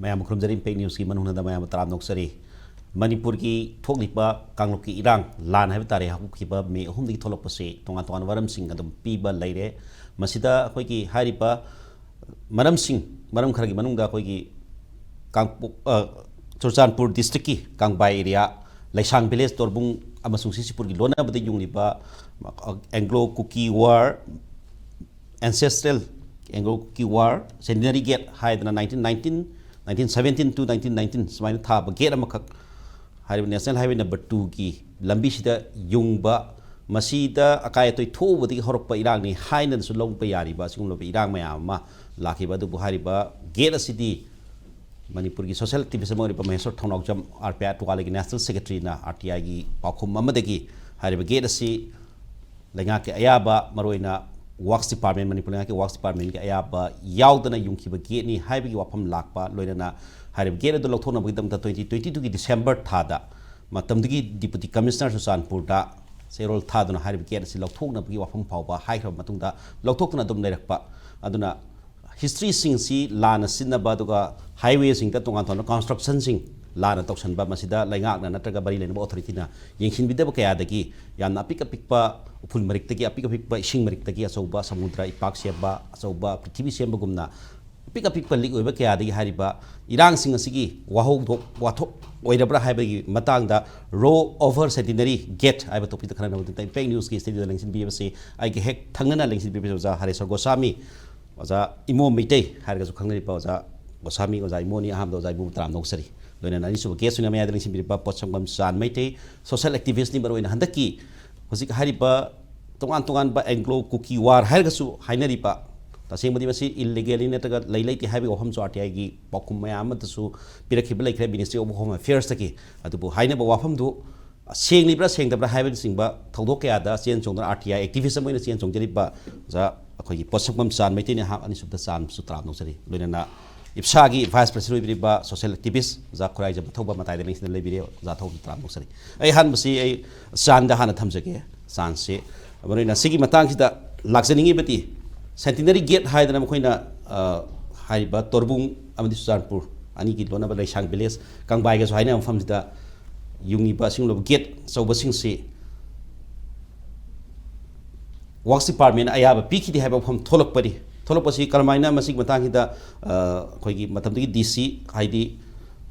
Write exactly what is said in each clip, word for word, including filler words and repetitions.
ꯃꯌꯥꯝ ꯈꯨꯔꯨꯝꯖꯔꯤ, ꯏꯝꯄꯦꯛ ꯅ꯭ꯌꯨꯁꯀꯤ ꯃꯅꯨꯡꯗ ꯃꯌꯥꯝ ꯇꯔꯥꯝꯅ ꯑꯣꯛꯆꯔꯤ꯫ ꯃꯅꯤꯄꯨꯔꯒꯤ ꯊꯣꯛꯂꯤꯕ ꯀꯥꯡꯂꯨꯞꯀꯤ ꯏꯔꯥꯡ, ꯂꯥꯟ ꯍꯥꯏꯕ ꯇꯥꯔꯦ, ꯍꯧꯈꯤꯕ ꯃꯦ ꯑꯍꯨꯝꯗꯒꯤ ꯊꯣꯛꯂꯛꯄꯁꯤ ꯇꯣꯉꯥꯟ ꯇꯣꯉꯥꯟꯕ ꯃꯔꯝꯁꯤꯡ ꯑꯗꯨꯝ ꯄꯤꯕ ꯂꯩꯔꯦ꯫ ꯃꯁꯤꯗ ꯑꯩꯈꯣꯏꯒꯤ ꯍꯥꯏꯔꯤꯕ ꯃꯔꯝꯁꯤꯡ, ꯃꯔꯝ ꯈꯔꯒꯤ ꯃꯅꯨꯡꯗ ꯑꯩꯈꯣꯏꯒꯤ ꯀꯥꯡꯄꯣꯛ-, ꯑ, ꯆꯨꯔꯆꯥꯟꯄꯨꯔ ꯗꯤꯁꯇ꯭ꯔꯤꯛꯀꯤ ꯀꯥꯡꯕꯥꯏ ꯑꯦꯔꯤꯌꯥ, ꯂꯩꯁꯥꯡ ꯚꯤꯂꯦꯖ, ꯇꯣꯔꯕꯨꯡ ꯑꯃꯁꯨꯡ ꯁꯤꯁꯤꯄꯨꯔꯒꯤ ꯂꯣꯟꯅꯕꯗ ꯌꯨꯡꯂꯤꯕ ꯑꯦꯡꯒ꯭ꯂꯣ ꯀꯨꯀꯤ ꯋꯥꯔ, ꯑꯦꯟꯁꯦꯁꯇ꯭ꯔꯦꯜ ꯑꯦꯡꯒ꯭ꯂꯣ ꯀꯨꯀꯤ ꯋꯥꯔ ꯁꯦꯟꯇꯤꯅꯔꯤ ꯒꯦꯠ ꯍꯥꯏꯗꯅ nineteen nineteen, nineteen seventeen to nineteen nineteen ꯁꯨꯃꯥꯏꯅ ꯊꯥꯕ ꯒꯦꯠ ꯑꯃꯈꯛ ꯍꯥꯏꯔꯤꯕ ꯅꯦꯁꯅꯦꯜ ꯍꯥꯏꯋꯦ ꯅꯝꯕꯔ ꯇꯨꯒꯤ ꯂꯝꯕꯤꯁꯤꯗ ꯌꯨꯡꯕ, ꯃꯁꯤꯗ ꯑꯀꯥꯏ ꯑꯇꯣꯏ ꯊꯣꯛꯎꯕꯗꯒꯤ ꯍꯧꯔꯛꯄ ꯏꯔꯥꯡꯅꯤ ꯍꯥꯏꯅꯁꯨ ꯂꯧꯕ ꯌꯥꯔꯤꯕ ꯑꯁꯤꯒꯨꯝꯂꯕ ꯏꯔꯥꯡ ꯃꯌꯥꯝ ꯑꯃ ꯂꯥꯛꯈꯤꯕ꯫ ꯑꯗꯨꯕꯨ ꯍꯥꯏꯔꯤꯕ ꯒꯦꯠ ꯑꯁꯤꯗꯤ ꯃꯅꯤꯄꯨꯔꯒꯤ ꯁꯣꯁꯤꯌꯦꯜ ꯑꯦꯛꯇꯤꯚꯤꯁ ꯑꯃ ꯑꯣꯏꯔꯤꯕ Maheshor Thounaojam, R P I ꯇꯨꯋꯥꯂꯤꯒꯤ ꯅꯦꯁꯅꯦꯜ ꯁꯦꯀ꯭ꯔꯦꯇꯔꯤꯅ ꯑꯥꯔ ꯇꯤ ꯑꯥꯏꯒꯤ ꯄꯥꯎꯈꯨꯝ ꯑꯃꯗꯒꯤ ꯍꯥꯏꯔꯤꯕ ꯒꯦꯠ ꯑꯁꯤ ꯂꯩꯉꯥꯛꯀꯤ ꯑꯌꯥꯕ, ꯃꯔꯨꯑꯣꯏꯅ ꯋꯥꯛꯁ ꯗꯤꯄꯥꯔꯠꯃꯦꯟ, ꯃꯅꯤꯄꯨꯔ ꯂꯩꯉꯥꯛꯀꯤ ꯋꯥꯛꯁ ꯗꯤꯄꯥꯔꯠꯃꯦꯟꯒꯤ ꯑꯌꯥꯕ ꯌꯥꯎꯗꯅ ꯌꯨꯡꯈꯤꯕ ꯒꯦꯠꯅꯤ ꯍꯥꯏꯕꯒꯤ ꯋꯥꯐꯝ ꯂꯥꯛꯄ, ꯂꯣꯏꯅꯅ ꯍꯥꯏꯔꯤꯕ ꯒꯦꯠ ꯑꯗꯨ ꯂꯧꯊꯣꯛꯅꯕꯒꯤꯗꯃꯛꯇ twenty twenty twoꯒꯤ ꯗꯤꯁꯦꯝꯕꯔ ꯊꯥꯗ ꯃꯇꯝꯗꯨꯒꯤ ꯗꯤꯄꯨꯇꯤ ꯀꯃꯤꯁꯅꯔ ꯆꯨꯔꯆꯥꯟꯄꯨꯔꯗ ꯆꯦꯔꯣꯜ ꯊꯥꯗꯨꯅ ꯍꯥꯏꯔꯤꯕ ꯒꯦꯠ ꯑꯁꯤ ꯂꯧꯊꯣꯛꯅꯕꯒꯤ ꯋꯥꯐꯝ ꯐꯥꯎꯕ ꯍꯥꯏꯈ꯭ꯔꯕ ꯃꯇꯨꯡꯗ, ꯂꯧꯊꯣꯛꯇꯨꯅ ꯑꯗꯨꯝ ꯂꯩꯔꯛꯄ꯫ ꯑꯗꯨꯅ ꯍꯤꯁꯇ꯭ꯔꯤꯁꯤꯡꯁꯤ ꯂꯥꯟꯅ ꯁꯤꯖꯤꯟꯅꯕ, ꯑꯗꯨꯒ ꯍꯥꯏꯋꯦꯁꯤꯡꯗ ꯇꯣꯉꯥꯟ ꯇꯣꯉꯥꯟꯕ ꯀꯟꯁꯇ꯭ꯔꯛꯁꯟꯁꯤꯡ ꯂꯥꯟꯅ ꯇꯧꯁꯟꯕ, ꯃꯁꯤꯗ ꯂꯩꯉꯥꯛꯅ ꯅꯠꯇ꯭ꯔꯒ ꯃꯔꯤ ꯂꯩꯅꯕ ꯑꯣꯊꯣꯔꯤꯇꯤꯅ ꯌꯦꯡꯁꯤꯟꯕꯤꯗꯕ ꯀꯌꯥꯗꯒꯤ ꯌꯥꯝꯅ ꯑꯄꯤꯛ ꯑꯄꯤꯛꯄ ꯎꯐꯨꯜ ꯃꯔꯤꯛꯇꯒꯤ, ꯑꯄꯤꯛ ꯑꯄꯤꯛꯄ ꯏꯁꯤꯡ ꯃꯔꯤꯛꯇꯒꯤ ꯑꯆꯧꯕ ꯁꯃꯨꯗ꯭ꯔ ꯏꯄꯥꯛ ꯁꯦꯝꯕ, ꯑꯆꯧꯕ ꯄ꯭ꯔꯤꯊꯤꯕꯤ ꯁꯦꯝꯕꯒꯨꯝꯅ ꯑꯄꯤꯛ ꯑꯄꯤꯛꯄ ꯂꯤꯛ ꯑꯣꯏꯕ ꯀꯌꯥꯗꯒꯤ ꯍꯥꯏꯔꯤꯕ ꯏꯔꯥꯡꯁꯤꯡ ꯑꯁꯤꯒꯤ ꯋꯥꯍꯧꯗꯣꯛ ꯋꯥꯊꯣꯛ ꯑꯣꯏꯔꯕ꯭ꯔꯥ ꯍꯥꯏꯕꯒꯤ ꯃꯇꯥꯡꯗ ꯔꯣ ꯑꯣꯚꯔ ꯁꯦꯟꯇꯤꯅꯔꯤ ꯒꯦꯠ ꯍꯥꯏꯕ ꯇꯣꯄꯤꯛꯇ ꯈꯟꯅꯅꯕꯒꯤꯗꯃꯛꯇ ꯏꯝꯄꯦꯛ ꯅ꯭ꯌꯨꯁꯀꯤ ꯁ꯭ꯇꯨꯗꯤꯑꯣꯗ ꯂꯦꯡꯁꯤꯟꯕꯤꯕꯁꯤ ꯑꯩꯒ ꯍꯦꯛ ꯊꯪꯅꯅ ꯂꯦꯡꯁꯤꯟꯕꯤꯕꯁꯤ ꯑꯣꯖꯥ ꯍꯔꯦꯁ꯭ꯋꯔ ꯒꯣꯁꯥꯃꯤ, ꯑꯣꯖꯥ ꯏꯃꯣ ꯃꯩꯇꯩ ꯍꯥꯏꯔꯒꯁꯨ ꯈꯪꯅꯔꯤꯕ ꯑꯣꯖꯥ ꯒꯣꯁꯥꯃꯤ, ꯑꯣꯖꯥ ꯏꯃꯣꯅꯤ꯫ ꯑꯍꯥꯟꯕꯗ ꯑꯣꯖꯥ ꯏꯃꯣꯕꯨ ꯇꯔꯥꯝꯅ ꯑꯣꯛꯆꯔꯤ꯫ ꯂꯣꯏꯅꯅ ꯑꯅꯤꯁꯨꯕ ꯒꯦꯁ ꯑꯣꯏꯅ ꯃꯌꯥꯏꯗ ꯂꯦꯡꯁꯤꯟꯕꯤꯔꯤꯕ ꯄꯣꯠꯁꯪꯕꯝ ꯆꯥꯟ ꯃꯩꯇꯩ, ꯁꯣꯁꯤꯌꯦꯜ ꯑꯦꯛꯇꯤꯚꯤꯁ꯭ꯠꯅꯤ꯫ ꯃꯔꯨꯑꯣꯏꯅ ꯍꯟꯗꯛꯀꯤ ꯍꯧꯖꯤꯛ ꯍꯥꯏꯔꯤꯕ ꯇꯣꯉꯥꯟ ꯇꯣꯉꯥꯟꯕ ꯑꯦꯡꯒ꯭ꯂꯣ ꯀꯨꯀꯤ ꯋꯥꯔ ꯍꯥꯏꯔꯒꯁꯨ ꯍꯥꯏꯅꯔꯤꯕ, ꯇꯁꯦꯡꯕꯗꯤ ꯃꯁꯤ ꯏꯜꯂꯤꯒꯦꯜꯂꯤ ꯅꯠꯇ꯭ꯔꯒ ꯂꯩ ꯂꯩꯇꯦ ꯍꯥꯏꯕꯒꯤ ꯋꯥꯐꯝꯁꯨ ꯑꯥꯔ ꯇꯤ ꯑꯥꯏꯒꯤ ꯄꯥꯎꯈꯨꯝ ꯃꯌꯥꯝ ꯑꯃꯗꯁꯨ ꯄꯤꯔꯛꯈꯤꯕ ꯂꯩꯈ꯭ꯔꯦ, ꯃꯤꯅꯤꯁꯇ꯭ꯔꯤ ꯑꯣꯐ ꯍꯣꯝ ꯑꯦꯐꯤꯌꯔꯁꯇꯒꯤ꯫ ꯑꯗꯨꯕꯨ ꯍꯥꯏꯅꯕ ꯋꯥꯐꯝꯗꯨ ꯁꯦꯡꯂꯤꯕ꯭ꯔꯥ ꯁꯦꯡꯗꯕ꯭ꯔꯥ ꯍꯥꯏꯕꯅꯆꯤꯡꯕ ꯊꯧꯗꯣꯛ ꯀꯌꯥꯗ ꯆꯦꯟ ꯆꯣꯡꯗꯨꯅ, ꯑꯥꯔ ꯇꯤ ꯑꯥꯏ ꯑꯦꯛꯇꯤꯚꯤꯁ꯭ꯠ ꯑꯃ ꯑꯣꯏꯅ ꯆꯦꯟ ꯆꯣꯡꯖꯔꯤꯕ ꯑꯣꯖꯥ ꯑꯩꯈꯣꯏꯒꯤ ꯄꯣꯠꯁꯪꯕꯝ ꯆꯥꯟ ꯃꯩꯇꯩꯅ ꯑꯍꯥꯟ-, ꯑꯅꯤꯁꯨꯕꯗ ꯆꯥꯟꯕꯁꯨ ꯇꯔꯥꯝꯅ ꯑꯣꯛꯆꯔꯤ꯫ ꯂꯣꯏꯅꯅ ꯏꯞꯁꯥꯒꯤ ꯚꯥꯏꯁ ꯄ꯭ꯔꯦꯁꯤꯗꯦꯟꯠ ꯑꯣꯏꯕꯤꯔꯤꯕ ꯁꯣꯁꯤꯌꯦꯜ ꯑꯦꯛꯇꯤꯚꯤꯁ꯭ꯠ ꯑꯣꯖꯥ ꯈꯨꯔꯥꯏꯖꯝ ꯑꯊꯧꯕ ꯃꯇꯥꯏꯗ ꯂꯦꯡꯁꯤꯟꯗꯨꯅ ꯂꯩꯕꯤꯔꯦ꯫ ꯑꯣꯖꯥ ꯑꯊꯧꯕꯁꯨ ꯇꯔꯥꯝꯅ ꯑꯣꯛꯆꯔꯤ꯫ ꯑꯩ ꯑꯍꯥꯟꯕꯁꯤ ꯑꯩ ꯆꯥꯟꯗ ꯍꯥꯟꯅ ꯊꯝꯖꯒꯦ꯫ ꯆꯥꯟꯁꯤ ꯃꯔꯨꯑꯣꯏꯅ ꯁꯤꯒꯤ ꯃꯇꯥꯡꯁꯤꯗ ꯂꯥꯛꯆꯅꯤꯡꯉꯤꯕꯗꯤ, ꯁꯦꯟꯇꯤꯅꯔꯤ ꯒꯦꯠ ꯍꯥꯏꯗꯅ ꯃꯈꯣꯏꯅ, ꯑ, ꯍꯥꯏꯔꯤꯕ ꯇꯣꯔꯕꯨꯡ ꯑꯃꯗꯤ ꯆꯨꯔꯆꯥꯟꯄꯨꯔ ꯑꯅꯤꯒꯤ ꯂꯣꯟꯅꯕ ꯂꯩꯁꯥꯡ ꯚꯤꯂꯦꯖ ꯀꯪꯕꯥꯏꯒꯁꯨ ꯍꯥꯏꯅꯕ ꯃꯐꯝꯁꯤꯗ ꯌꯨꯡꯉꯤꯕ ꯑꯁꯤꯒꯨꯝꯂꯕ ꯒꯦꯠ ꯑꯆꯧꯕꯁꯤꯡꯁꯤ ꯋꯥꯛꯁ ꯗꯤꯄꯥꯔꯠꯃꯦꯟꯅ ꯑꯌꯥꯕ ꯄꯤꯈꯤꯗꯦ ꯍꯥꯏꯕ ꯋꯥꯐꯝ ꯊꯣꯛꯂꯛꯄꯅꯤ꯫ ꯊꯣꯛꯂꯛꯄꯁꯤ ꯀꯔꯝꯍꯥꯏꯅ ꯃꯁꯤꯒꯤ ꯃꯇꯥꯡꯁꯤꯗ ꯑꯩꯈꯣꯏꯒꯤ ꯃꯇꯝꯗꯨꯒꯤ ꯗꯤ ꯁꯤ ꯍꯥꯏꯗꯤ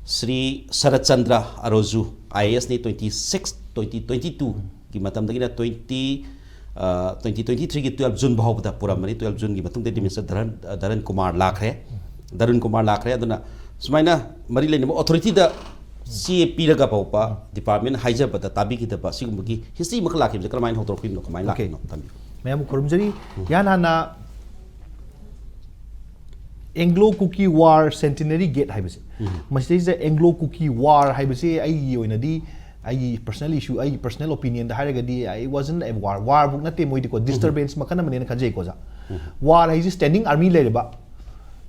ꯁ꯭ꯔꯤ ꯁꯔꯠꯆꯟꯗ꯭ꯔ ꯑꯔꯣꯖꯨ ꯑꯥꯏ ꯑꯦ ꯑꯦꯁꯅꯤ, ꯇ꯭ꯋꯦꯟꯇꯤ ꯁꯤꯛꯁ ꯇ꯭ꯋꯦꯟꯇꯤ ꯇ꯭ꯋꯦꯟꯇꯤ ꯇꯨꯒꯤ ꯃꯇꯝꯗꯒꯤꯅ ꯇ꯭ꯋꯦꯟꯇꯤ ꯇ꯭ꯋꯦꯟꯇꯤ ꯇ꯭ꯋꯦꯟꯇꯤ ꯊ꯭ꯔꯤꯒꯤ ꯇꯨꯌꯦꯜꯞ ꯖꯨꯟ ꯐꯥꯎꯕꯗ ꯄꯨꯔꯝꯕꯅꯤ꯫ ꯇꯨꯌꯦꯜꯞ ꯖꯨꯟꯒꯤ ꯃꯇꯨꯡꯗꯗꯤ ꯃꯤꯁꯇꯔ ꯙꯔꯟ ꯙꯔꯟ ꯀꯨꯃꯥꯔ ꯂꯥꯛꯈ꯭ꯔꯦ꯫ ꯙꯔꯟ ꯀꯨꯃꯥꯔ ꯂꯥꯛꯈ꯭ꯔꯦ꯫ ꯑꯗꯨꯅ ꯁꯨꯃꯥꯏꯅ ꯃꯔꯤ ꯂꯩꯅꯕ ꯑꯣꯊꯣꯔꯤꯇꯤꯗ ꯆꯦ ꯄꯤꯔꯒ ꯐꯥꯎꯕ ꯗꯤꯄꯥꯔꯠꯃꯦꯟ ꯍꯥꯏꯖꯕꯗ ꯇꯥꯕꯤꯈꯤꯗꯕ ꯁꯤꯒꯨꯝꯕꯒꯤ ꯍꯤꯁꯇ꯭ꯔꯤ ꯑꯃꯈꯛ ꯂꯥꯛꯈꯤꯕꯁꯦ ꯀꯔꯝꯍꯥꯏꯅ ꯍꯧꯗꯣꯔꯛꯈꯤꯕꯅꯣ, ꯀꯃꯥꯏꯅ ꯂꯥꯛꯈꯤꯕꯅꯣ? ꯊꯝꯕꯤꯌꯨ꯫ ꯃꯌꯥꯝꯕꯨ ꯈꯨꯔꯨꯝꯖꯔꯤ꯫ ꯏꯍꯥꯟ ꯍꯥꯟꯅ ꯑꯦꯡꯒ꯭ꯂꯣ ꯀꯨꯀꯤ ꯋꯥꯔ ꯁꯦꯟꯇꯤꯅꯔꯤ ꯒꯦꯠ ꯍꯥꯏꯕꯁꯦ, ꯃꯁꯤꯗꯩꯁꯤꯗ ꯑꯦꯡꯒ꯭ꯂꯣ ꯀꯨꯀꯤ ꯋꯥꯔ ꯍꯥꯏꯕꯁꯤ ꯑꯩꯒꯤ ꯑꯣꯏꯅꯗꯤ, ꯑꯩꯒꯤ ꯄꯔꯁꯅꯦꯜ ꯏꯁꯨ, ꯑꯩꯒꯤ ꯄꯔꯁꯅꯦꯜ ꯑꯣꯄꯤꯅꯤꯌꯟꯗ ꯍꯥꯏꯔꯒꯗꯤ, ꯑꯩ ꯋꯥꯖꯟ ꯑꯦ ꯋꯥꯔ, ꯋꯥꯔꯕꯨꯛ ꯅꯠꯇꯦ ꯃꯣꯏꯗꯤꯀꯣ, ꯗꯤꯁꯇꯔꯕꯦꯟꯁ ꯃꯈꯜ ꯑꯃꯅꯦꯅ ꯈꯟꯖꯩꯀꯣ ꯑꯣꯖꯥ꯫ ꯋꯥꯔ ꯍꯥꯏꯁꯤ ꯁ꯭ꯇꯦꯟꯗꯤꯡ ꯑꯥꯔꯃꯤ ꯂꯩꯔꯕ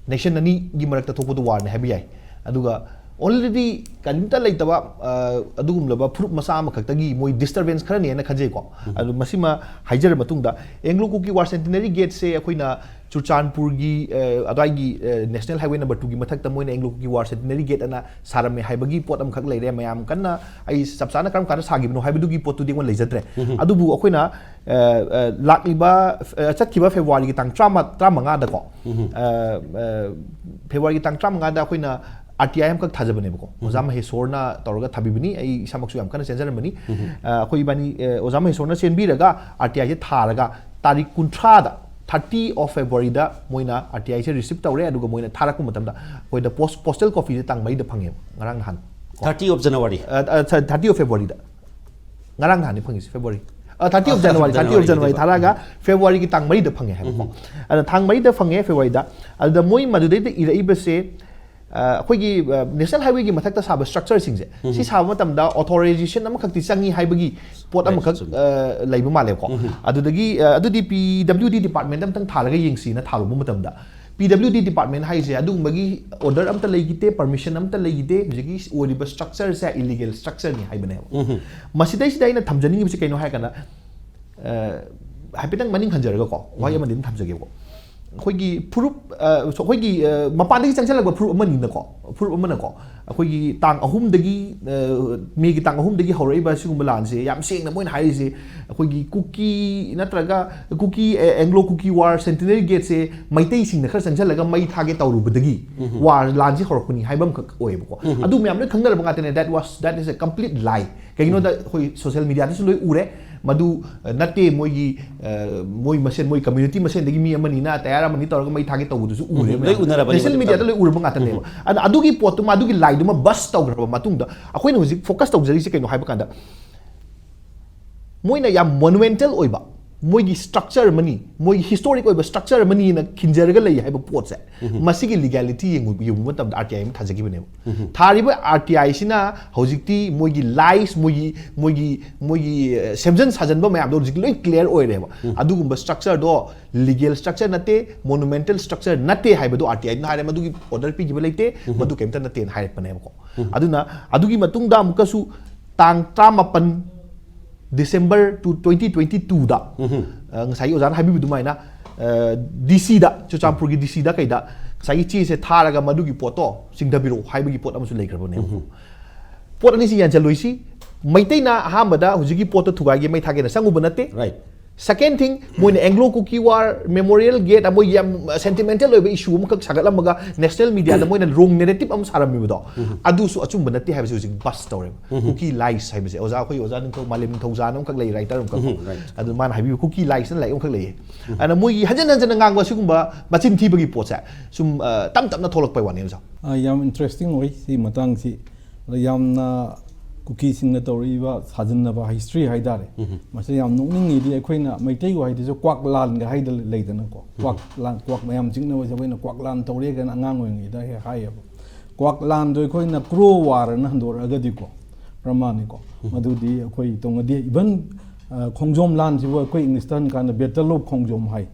ꯅꯦꯁꯟ ꯑꯅꯤꯒꯤ ꯃꯔꯛꯇ ꯊꯣꯛꯄꯗꯨ ꯋꯥꯔꯅꯤ ꯍꯥꯏꯕ ꯌꯥꯏ꯫ ꯑꯗꯨꯒ ꯑꯣꯜꯔꯦꯗꯤ ꯀꯔꯤꯝꯇ ꯂꯩꯇꯕ ꯑꯗꯨꯒꯨꯝꯂꯕ ꯐꯨꯔꯨꯞ ꯃꯆꯥ ꯑꯃꯈꯛꯇꯒꯤ ꯃꯣꯏ ꯗꯤꯁꯇꯔꯕꯦꯟꯁ ꯈꯔꯅꯦꯅ ꯈꯟꯖꯩꯀꯣ꯫ ꯑꯗꯨ ꯃꯁꯤꯃ ꯍꯥꯏꯖꯔ ꯃꯇꯨꯡꯗ, ꯑꯦꯡꯒ꯭ꯂꯣ ꯀꯨꯀꯤ ꯋꯥꯔ ꯁꯦꯟꯇꯤꯅꯔꯤ ꯒꯦꯠꯁꯦ ꯑꯩꯈꯣꯏꯅ ꯆꯨꯔꯆꯥꯟꯄꯨꯔꯒꯤ ꯑꯗ꯭ꯋꯥꯏꯒꯤ ꯅꯦꯁꯅꯦꯜ ꯍꯥꯏꯋꯦ ꯅꯝꯕꯔ ꯇꯨꯒꯤ ꯃꯊꯛꯇ ꯃꯣꯏꯅ ꯑꯦꯡꯒ꯭ꯂꯣ ꯀꯨꯀꯤ ꯋꯥꯔ ꯁꯦꯟꯇꯤꯅꯔꯤ ꯒꯦꯠ ꯑꯅ ꯁꯥꯔꯝꯃꯦ ꯍꯥꯏꯕꯒꯤ ꯄꯣꯠ ꯑꯃꯈꯛ ꯂꯩꯔꯦ꯫ ꯃꯌꯥꯝ ꯀꯟꯅ, ꯑꯩ ꯆꯞ ꯆꯥꯅ ꯀꯔꯝ ꯀꯥꯟꯗ ꯁꯥꯈꯤꯕꯅꯣ ꯍꯥꯏꯕꯗꯨꯒꯤ ꯄꯣꯠꯇꯨꯗꯤ ꯑꯩꯉꯣꯟꯗ ꯂꯩꯖꯗ꯭ꯔꯦ꯫ ꯑꯗꯨꯕꯨ ꯑꯩꯈꯣꯏꯅ ꯂꯥꯛꯂꯤꯕ ꯆꯠꯈꯤꯕ ꯐꯦꯕ꯭ꯔꯨꯋꯥꯔꯤꯒꯤ ꯇꯥꯡ ꯇꯔꯥꯃꯉꯥꯗꯀꯣ, ꯐꯦꯕ꯭ꯔꯨꯋꯥꯔꯤꯒꯤ ꯇꯥꯡ ꯇꯔꯥꯃꯉꯥꯗ ꯑꯩꯈꯣꯏꯅ ꯑꯥꯔ ꯇꯤ ꯑꯥꯏ ꯑꯃꯈꯛ ꯊꯥꯖꯕꯅꯦꯕꯀꯣ꯫ ꯑꯣꯖꯥ ꯃꯍꯦꯁꯣꯔꯅ ꯇꯧꯔꯒ ꯊꯥꯕꯤꯕꯅꯤ꯫ ꯑꯩ ꯏꯁꯥꯃꯛꯁꯨ ꯌꯥꯝ ꯀꯟꯅ ꯆꯦꯟꯖꯔꯝꯕꯅꯤ꯫ ꯑꯩꯈꯣꯏ ꯏꯕꯥꯅꯤ, ꯑꯣꯖꯥ ꯃꯍꯦꯁꯣꯔꯅ ꯆꯦꯟꯕꯤꯔꯒ ꯑꯥꯔ ꯇꯤ ꯑꯥꯏꯁꯦ ꯊꯥꯔꯒ ꯇꯥꯔꯤꯛ ꯀꯨꯟꯊ꯭ꯔꯥꯗ, ꯊꯥꯔꯇꯤ ꯑꯣꯐ ꯐꯦꯕ꯭ꯔꯨꯋꯥꯔꯤꯗ ꯃꯣꯏꯅ ꯑꯥꯔ ꯇꯤ ꯑꯥꯏꯁꯦ ꯔꯤꯁꯤꯞ ꯇꯧꯔꯦ꯫ ꯑꯗꯨꯒ ꯃꯣꯏꯅ ꯊꯥꯔꯛꯄ ꯃꯇꯝꯗ ꯑꯩꯈꯣꯏꯗ ꯄꯣꯁ ꯄꯣꯁꯇꯦꯜ ꯀꯣꯄꯤꯁꯦ ꯇꯥꯡ ꯃꯔꯤꯗ ꯐꯪꯉꯦꯕ, ꯉꯔꯥꯡ ꯅꯍꯥꯟ꯫ Thirty of January. Thirty of ꯐꯦꯕ꯭ꯔꯨꯋꯥꯔꯤꯗ, ꯉꯔꯥꯡ ꯅꯍꯥꯟꯅꯤ ꯐꯪꯉꯤꯁꯦ, February, thirty of January, thirty of January ꯊꯥꯔꯛꯑꯒ ꯐꯦꯕ꯭ꯔꯨꯋꯥꯔꯤꯒꯤ ꯇꯥꯡ ꯃꯔꯤꯗ ꯐꯪꯉꯦ ꯍꯥꯏꯕꯀꯣ꯫ ꯑꯗ ꯊꯥꯡ ꯃꯔꯤꯗ ꯐꯪꯉꯦ ꯐꯦꯕ꯭ꯔꯨꯋꯥꯔꯤꯗ꯫ ꯑꯗꯨꯗ ꯃꯣꯏ ꯃꯗꯨꯗꯩꯗ ꯏꯔꯛꯏꯕꯁꯦ, ꯑꯩꯈꯣꯏꯒꯤ ꯅꯦꯁꯅꯦꯜ ꯍꯥꯏꯋꯦꯒꯤ ꯃꯊꯛꯇ ꯁꯥꯕ ꯁ꯭ꯇ꯭ꯔꯛꯆꯔꯁꯤꯡꯁꯦ, ꯁꯤ ꯁꯥꯕ ꯃꯇꯝꯗ ꯑꯣꯊꯣꯔꯥꯏꯖꯦꯁꯟ ꯑꯃꯈꯛꯇꯤ ꯆꯪꯉꯤ ꯍꯥꯏꯕꯒꯤ ꯄꯣꯠ ꯑꯃꯈꯛ ꯂꯩꯕ ꯃꯥꯜꯂꯦꯕꯀꯣ꯫ ꯑꯗꯨꯗꯒꯤ ꯑꯗꯨꯗꯤ ꯄꯤ ꯗꯕ꯭ꯂꯤꯎ ꯗꯤ ꯗꯤꯄꯥꯔꯠꯃꯦꯟꯗ ꯑꯝꯇꯪ ꯊꯥꯔꯒ ꯌꯦꯡꯁꯤꯅ ꯊꯥꯔꯨꯕ ꯃꯇꯝꯗ, ꯄꯤ ꯗꯕ꯭ꯂꯤꯎ ꯗꯤ ꯗꯤꯄꯥꯔꯠꯃꯦꯟ ꯍꯥꯏꯁꯦ ꯑꯗꯨꯒꯨꯝꯕꯒꯤ ꯑꯣꯔꯗꯔ ꯑꯝꯇ ꯂꯩꯈꯤꯗꯦ, ꯄꯔꯃꯤꯁꯟ ꯑꯝꯇ ꯂꯩꯈꯤꯗꯦ, ꯍꯧꯖꯤꯛꯀꯤ ꯑꯣꯏꯔꯤꯕ ꯁ꯭ꯇ꯭ꯔꯛꯆꯔꯁꯦ ꯏꯂꯤꯒꯦꯜ ꯁ꯭ꯇ꯭ꯔꯛꯆꯔꯅꯤ ꯍꯥꯏꯕꯅꯦꯕ꯫ ꯃꯁꯤꯗꯩꯁꯤꯗ ꯑꯩꯅ ꯊꯝꯖꯅꯤꯡꯉꯤꯕꯁꯤ ꯀꯩꯅꯣ ꯍꯥꯏꯔꯀꯥꯟꯗ, ꯍꯥꯏꯐꯦꯠꯇꯪ ꯃꯅꯤꯡ ꯍꯟꯖꯔꯒꯀꯣ, ꯋꯥꯍꯩ ꯑꯃꯗꯤ ꯑꯗꯨꯝ ꯊꯝꯖꯒꯦꯕꯀꯣ꯫ ꯑꯩꯈꯣꯏꯒꯤ ꯐꯨꯔꯨꯞ ꯑ, ꯑꯩꯈꯣꯏꯒꯤ ꯑ, ꯃꯄꯥꯟꯗꯒꯤ ꯆꯪꯁꯤꯜꯂꯛꯄ ꯐꯨꯔꯨꯞ ꯑꯃꯅꯤꯅꯀꯣ, ꯐꯨꯔꯨꯞ ꯑꯃꯅꯀꯣ, ꯑꯩꯈꯣꯏꯒꯤ ꯇꯥꯡ ꯑꯍꯨꯝꯗꯒꯤ ꯑ, ꯃꯦꯒꯤ ꯇꯥꯡ ꯑꯍꯨꯝꯗꯒꯤ ꯍꯧꯔꯛꯏꯕ ꯁꯤꯒꯨꯝꯕ ꯂꯥꯟꯁꯦ ꯌꯥꯝ ꯁꯦꯡꯅ ꯃꯣꯏꯅ ꯍꯥꯏꯔꯤꯁꯦ, ꯑꯩꯈꯣꯏꯒꯤ ꯀꯨꯀꯤ ꯅꯠꯇ꯭ꯔꯒ ꯀꯨꯀꯤ ꯑꯦꯡꯒ꯭ꯂꯣ ꯀꯨꯀꯤ ꯋꯥꯔ ꯁꯦꯟꯇꯤꯅꯔꯤ ꯒꯦꯠꯁꯦ ꯃꯩꯇꯩꯁꯤꯡꯅ ꯈꯔ ꯆꯪꯁꯤꯜꯂꯒ ꯃꯩ ꯊꯥꯒꯦ ꯇꯧꯔꯨꯕꯗꯒꯤ ꯋꯥꯔ ꯂꯥꯟꯁꯤ ꯍꯧꯔꯛꯄꯅꯤ ꯍꯥꯏꯕ ꯑꯃꯈꯛ ꯑꯣꯏꯌꯦꯕꯀꯣ꯫ ꯑꯗꯨ ꯃꯌꯥꯝ ꯂꯣꯏ ꯈꯪꯅꯔꯕ ꯉꯥꯛꯇꯅꯦ꯫ That was that is a complete lie꯫ ꯀꯩꯒꯤꯅꯣꯗ ꯑꯩꯈꯣꯏ ꯁꯣꯁꯤꯌꯦꯜ ꯃꯤꯗꯤꯌꯥꯗꯁꯨ ꯂꯣꯏ ꯎꯔꯦ꯫ ꯃꯗꯨ ꯑ, ꯅꯠꯇꯦ, ꯃꯣꯏꯒꯤ ꯑ, ꯃꯣꯏ ꯃꯁꯦꯟ, ꯃꯣꯏ ꯀꯝꯃ꯭ꯌꯨꯅꯤꯇꯤ ꯃꯁꯦꯟꯗꯒꯤ ꯃꯤ ꯑꯃꯅꯤꯅ ꯇꯌꯥꯔ ꯑꯃꯅꯤ ꯇꯧꯔꯒ ꯃꯩ ꯊꯥꯒꯦ ꯇꯧꯕꯗꯨꯁꯨ ꯎꯔꯦ꯫ ꯎꯝ, ꯂꯣꯏ ꯎꯅꯔꯕꯅꯦꯕ ꯅꯦꯁꯅꯦꯜ ꯑꯗꯨ ꯃꯤꯗꯤꯌꯥꯗ ꯇꯥꯕ꯫ ꯂꯣꯏ ꯎꯔꯕ ꯉꯥꯛꯇꯅꯦꯕ꯫ ꯑꯗ ꯑꯗꯨꯒꯤ ꯄꯣꯠꯇꯨꯃ, ꯑꯗꯨꯒꯤ ꯂꯥꯏꯗꯨꯃ ꯕꯁ ꯇꯧꯈ꯭ꯔꯕ ꯃꯇꯨꯡꯗ ꯑꯩꯈꯣꯏꯅ ꯍꯧꯖꯤꯛ ꯐꯣꯀꯁ ꯇꯧꯖꯔꯤꯁꯦ ꯀꯩꯅꯣ ꯍꯥꯏꯕ ꯀꯥꯟꯗ, ꯃꯣꯏꯅ ꯌꯥꯝ ꯃꯣꯅꯨꯃꯦꯟꯇꯦꯜ ꯑꯣꯏꯕ, ꯃꯣꯏꯒꯤ ꯁ꯭ꯇ꯭ꯔꯛꯆꯔ ꯑꯃꯅꯤ, ꯃꯣꯏꯒꯤ ꯍꯤꯁꯇꯣꯔꯤꯛ ꯑꯣꯏꯕ ꯁ꯭ꯇ꯭ꯔꯛꯆꯔ ꯑꯃꯅꯤꯅ ꯈꯤꯟꯖꯔꯒ ꯂꯩ ꯍꯥꯏꯕ ꯄꯣꯠꯁꯦ, ꯃꯁꯤꯒꯤ ꯂꯤꯒꯦꯂꯤꯇꯤ ꯌꯦꯡꯉꯨ-, ꯌꯦꯡꯕ ꯃꯇꯝꯗ ꯑꯥꯔ ꯇꯤ ꯑꯥꯏ ꯑꯃ ꯊꯥꯖꯈꯤꯕꯅꯦꯕ꯫ ꯊꯥꯔꯤꯕ ꯑꯥꯔ ꯇꯤ ꯑꯥꯏꯁꯤꯅ ꯍꯧꯖꯤꯛꯇꯤ ꯃꯣꯏꯒꯤ ꯂꯥꯏꯁ, ꯃꯣꯏꯒꯤ ꯃꯣꯏꯒꯤ ꯃꯣꯏꯒꯤ ꯑ, ꯁꯦꯝꯖꯤꯟ ꯁꯥꯖꯟꯕ ꯃꯌꯥꯝꯗꯣ ꯍꯧꯖꯤꯛ ꯂꯣꯏ ꯀ꯭ꯂꯤꯌꯥꯔ ꯑꯣꯏꯔꯦꯕ꯫ ꯑꯗꯨꯒꯨꯝꯕ ꯁ꯭ꯇ꯭ꯔꯛꯆꯔꯗꯣ ꯂꯤꯒꯦꯜ ꯁ꯭ꯇ꯭ꯔꯛꯆꯔ ꯅꯠꯇꯦ, ꯃꯣꯅꯨꯃꯦꯟꯇꯦꯜ ꯁ꯭ꯇ꯭ꯔꯛꯆꯔ ꯅꯠꯇꯦ ꯍꯥꯏꯕꯗꯣ ꯑꯥꯔ ꯇꯤ ꯑꯥꯏꯅ ꯍꯥꯏꯔꯦ꯫ ꯃꯗꯨꯒꯤ ꯑꯣꯔꯗꯔ ꯄꯤꯈꯤꯕ ꯂꯩꯇꯦ, ꯃꯗꯨ ꯀꯩꯝꯇ ꯅꯠꯇꯦꯅ ꯍꯥꯏꯔꯛꯄꯅꯦꯕꯀꯣ꯫ ꯑꯗꯨꯅ ꯑꯗꯨꯒꯤ ꯃꯇꯨꯡꯗ ꯑꯃꯨꯛꯀꯁꯨ ꯇꯥꯡ ꯇꯔꯥꯃꯥꯄꯟ ꯗꯤꯁꯦꯝꯕꯔ ꯇꯨ, ꯇ꯭ꯋꯦꯟꯇꯤ ꯇ꯭ꯋꯦꯟꯇꯤ ꯇꯨꯗ, ꯑ, ꯉꯁꯥꯏꯒꯤ ꯑꯣꯖꯥꯅ ꯍꯥꯏꯕꯤꯕ ꯑꯗꯨꯃꯥꯏꯅ, ꯑ, ꯗꯤ ꯁꯤꯗ, ꯆꯨꯔꯆꯥꯟꯄꯨꯔꯒꯤ ꯗꯤ ꯁꯤꯗ ꯀꯩꯗ ꯉꯁꯥꯏꯒꯤ ꯆꯦꯁꯦ ꯊꯥꯔꯒ ꯃꯗꯨꯒꯤ ꯄꯣꯠꯇꯣ ꯆꯤꯡꯊꯕꯤꯔꯛꯑꯣ ꯍꯥꯏꯕꯒꯤ ꯄꯣꯠ ꯑꯃꯁꯨ ꯂꯩꯈ꯭ꯔꯕꯅꯦꯕ꯫ ꯄꯣꯠ ꯑꯅꯤꯁꯤ ꯌꯥꯟꯁꯤꯜꯂꯨꯏꯁꯤ꯫ ꯃꯩꯇꯩꯅ ꯑꯍꯥꯟꯕꯗ ꯍꯧꯖꯤꯛꯀꯤ ꯄꯣꯠꯇꯣ ꯊꯨꯒꯥꯏꯒꯦ, ꯃꯩ ꯊꯥꯒꯦꯅ ꯆꯪꯉꯨꯕ ꯅꯠꯇꯦ꯫ Right. Second thing, ꯃꯣꯏꯅ ꯑꯦꯡꯒ꯭ꯂꯣ ꯀꯨꯀꯤ ꯋꯥꯔ ꯃꯦꯃꯣꯔꯤꯌꯦꯜ ꯒꯦꯠ, ꯃꯣꯏꯒꯤ ꯌꯥꯝ ꯁꯦꯟꯇꯤꯃꯦꯟꯇꯦꯜ ꯑꯣꯏꯕ ꯏꯁꯨ ꯑꯃꯈꯛ ꯁꯥꯒꯠꯂꯝꯃꯒ ꯅꯦꯁꯅꯦꯜ ꯃꯤꯗꯤꯌꯥꯗ ꯃꯣꯏꯅ ꯔꯣꯡ ꯅꯦꯔꯦꯇꯤꯞ ꯑꯃ ꯁꯥꯔꯝꯃꯤꯕꯗꯣ, ꯑꯗꯨꯁꯨ ꯑꯆꯨꯝꯕ ꯅꯠꯇꯦ ꯍꯥꯏꯕꯁꯤ ꯍꯧꯖꯤꯛ ꯕꯁ ꯇꯧꯔꯦꯕ꯫ ꯀꯨꯀꯤ ꯂꯥꯏꯁ ꯍꯥꯏꯕꯁꯦ ꯑꯣꯖꯥ, ꯑꯩꯈꯣꯏ ꯑꯣꯖꯥ ꯅꯤꯡꯊꯧ, ꯃꯥꯂꯦꯝ ꯅꯤꯡꯊꯧꯖꯥꯅ ꯑꯃꯈꯛ ꯂꯩ, ꯔꯥꯏꯇꯔ ꯑꯃꯈꯛ꯫ ꯎꯝ, right. ꯑꯗꯨ ꯃꯥꯅ ꯍꯥꯏꯕꯤꯕ ꯀꯨꯀꯤ ꯂꯥꯏꯁꯅ ꯂꯥꯏꯔꯤꯛ ꯑꯃꯈꯛ ꯂꯩꯌꯦ꯫ ꯑꯗꯨꯅ ꯃꯣꯏꯒꯤ ꯍꯟꯖꯟ ꯍꯟꯖꯟꯅ ꯉꯥꯡꯕ ꯁꯤꯒꯨꯝꯕ ꯃꯆꯤꯟ ꯊꯤꯕꯒꯤ ꯄꯣꯠꯁꯦ ꯁꯨꯝ, ꯑ, ꯇꯞ ꯇꯞꯅ ꯊꯣꯛꯂꯛꯄꯩ ꯋꯥꯅꯦ ꯑꯣꯖꯥ꯫ ꯑ, ꯌꯥꯝ ꯏꯟꯇꯔꯦꯁꯇꯤꯡ ꯑꯣꯏ ꯁꯤ ꯃꯇꯥꯡꯁꯤ꯫ ꯑꯗ ꯌꯥꯝꯅ ꯀꯨꯀꯤꯁꯤꯡꯅ ꯇꯧꯔꯛꯏꯕ ꯁꯥꯖꯤꯟꯅꯕ ꯍꯤꯁꯇ꯭ꯔꯤ ꯍꯥꯏꯇꯥꯔꯦ꯫ ꯃꯁꯤ ꯌꯥꯝ ꯅꯣꯛꯅꯤꯡꯉꯤꯗꯤ ꯑꯩꯈꯣꯏꯅ ꯃꯩꯇꯩꯒꯤ ꯋꯥꯍꯩꯗꯁꯨ ꯀ꯭ꯋꯥꯛ ꯂꯥꯟꯒ ꯍꯥꯏꯗ ꯂꯩꯗꯅꯀꯣ꯫ ꯀ꯭ꯋꯥꯛ ꯂꯥꯟ, ꯀ꯭ꯋꯥꯛ ꯃꯌꯥꯝ ꯆꯤꯛꯅꯕꯁꯦ ꯑꯩꯈꯣꯏꯅ ꯀ꯭ꯋꯥꯛ ꯂꯥꯟ ꯇꯧꯔꯦ ꯀꯥꯏꯅ ꯑꯉꯥꯡ ꯑꯣꯏꯔꯤꯉꯩꯗ ꯍꯦꯛ ꯍꯥꯏꯌꯦꯕ꯫ ꯀ꯭ꯋꯥꯛ ꯂꯥꯟꯗꯣ ꯑꯩꯈꯣꯏꯅ ꯀ꯭ꯔꯣ ꯋꯥꯔꯅ ꯍꯟꯗꯣꯔꯛꯑꯒꯗꯤꯀꯣ, ꯄ꯭ꯔꯃꯥꯟꯅꯤꯀꯣ꯫ ꯃꯗꯨꯗꯤ ꯑꯩꯈꯣꯏ ꯇꯧꯅꯗꯦ꯫ Even, ꯑ, ꯈꯣꯡꯖꯣꯝ ꯂꯥꯟꯁꯤꯕꯨ ꯑꯩꯈꯣꯏ ꯏꯪꯂꯤꯁꯇ ꯍꯟꯀꯥꯟꯗ Battle of ꯈꯣꯡꯖꯣꯝ ꯍꯥꯏ꯫